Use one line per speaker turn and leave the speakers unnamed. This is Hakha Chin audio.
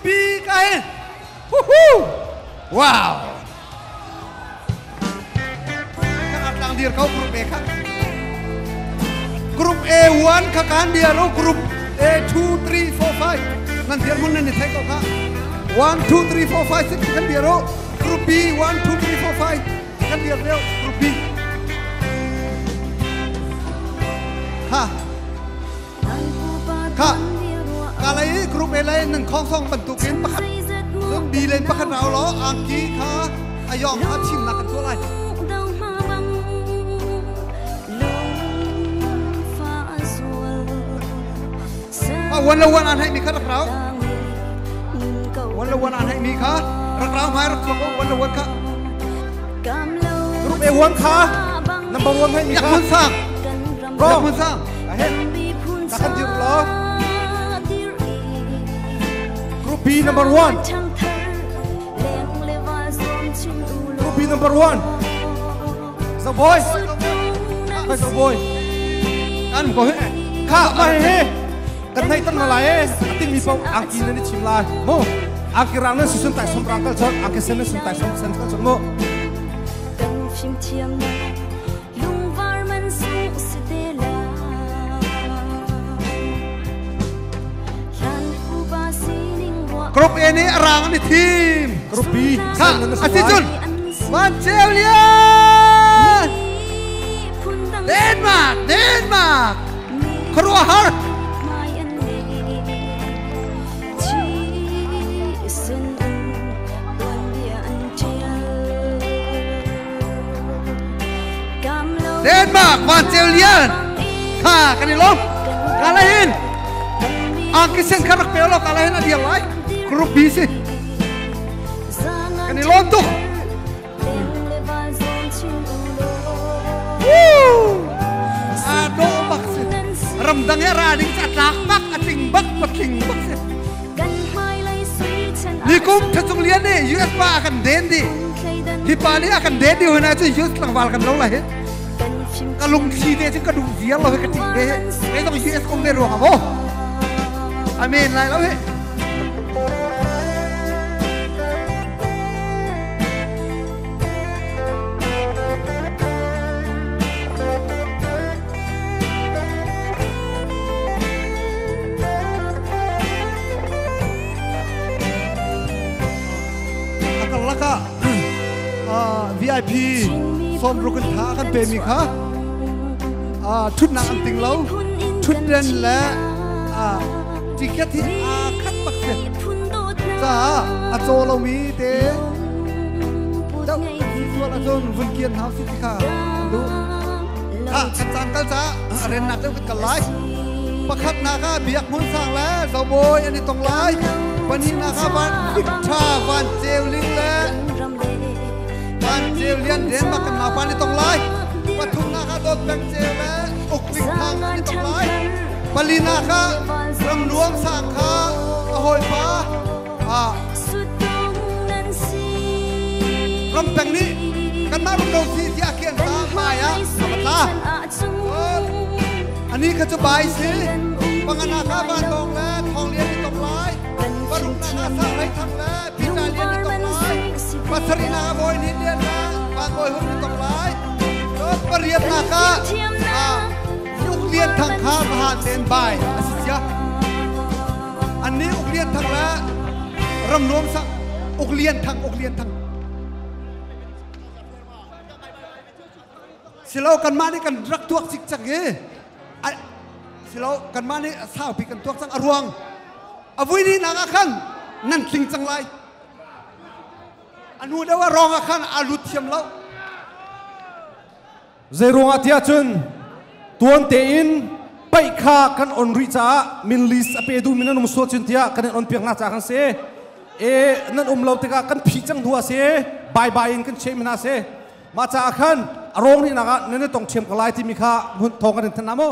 B ka hin. Woohoo! Wow! Kan atlang dir ko Group A kha. Group A1 kha kan dir o Group A 2 3 4 5 nan dir mun nan ni thai ko kha. 1 2 3 4 5 6 kan dir o Group B 1 2 3 4 5 kan dir leo Group B. Ha Kha kalai group A lai nan khong song bantukin pakhat cun B len pakhat rau law angki kha ayong kha thimnak kan tuah lai. Ha wan lo wan an hai mi kha rak rau. Wan lo wan an hai mi kha rak rau mai rak chuak wan lo wan kha.
Group A one kha number one hai mi
Yak
kha.
mun sang.
Bro.
Yak mun sang.
Ahe. Ta kan dir lo. Group B number one. Group B number one. So boy. Kai so boy.
Kan ko he.
Kha ma he he. Kan thai tan lai e. Ating mi pau angki na ni chim lai. Mo. Angki rang nan susun tai som rang kal chon. Angki sen nan sun tai som sen kal chon mo.
Group A nih a rang an i thim.
Group B.
Kha asicun Van Ceu Lian Denmark Denmark khuaruahhar Denmark Van Ceu Lian kha kan i lawm kalahin angki sen kha rak pe lo kalahin a dir lai Group B si kan i lawm tuk. Woo! A dawh bak si. Ramdang he ra ding ca tlak bak a tling bak patling bak si. Nikum Thacung Lian nih US pa a kan den di. Hi pa nih a kan den di hoi na cu US tlangval kan lo lai hi. Ka lungthli te cu ka duh viar lo hi ka ṭih ve hi. Kei zong US um ve ruang ah maw? Amen lai lo hi. A karlak ah VIP sawmruk in tha kan pemi kha thutnak an ting lo thutden le ticket hi aa khat bak si caah a caw lomi te deuh sual ahcun vun kian hau si ti kha an duh. Ha kan caan kal caah a rennak deuh kan kal lai. Pakhatnak ah Biak Hmun Sang le Zobawi an i tong lai. Pahnihnak ah Van Tha Van Ceu Ling le Van Ceu Lian Denmark kan naupa an i tong lai. Pathumnak ah Dawt Peng Ceu le Uk Ling Thang an i tong lai. Palinak ah Ramnuam Sang kha a hawipa Rampeng nih kanmah rumro si tiah kian ta hmai ah a va tla. Ani kha cu bai si. Panganak ah Vanlawng le Thawng Lian i tong lai. Paruknak ah Sang Hlei Thang le Peter Lian i tong lai. Pasarihnak ah Bawi Ni Lian le Van Bawi Hum i tong lai. Cun pariatnak ah Uk Lian Thang kha Vahan len bai a si cia. Annih Uk Lian Thang le Ramnuam Sang Uk Lian Thang Uk Lian Thang Silo kanmah nih kan rak tuak cikcek i silo kanmah nih saupi kan tuak cang a ruang a vui ni nak ah khan nan tling cang lai a hnu deuh ah rong ah khan a lut thiam lo.
Zei ruangah tiah cun tuan tein paih kha kan on rih caah min list a pe duhmi nan um sual cun tiah kan in on piak hna caah kan si. E nan um lo tikah kan phih cang hnu ah si bye bye in kan cheh mi hna si. Mah caah khan a rawng nih nak ah nan i tong ṭhiam ko lai timi kha thawng kan in thanh hna mu.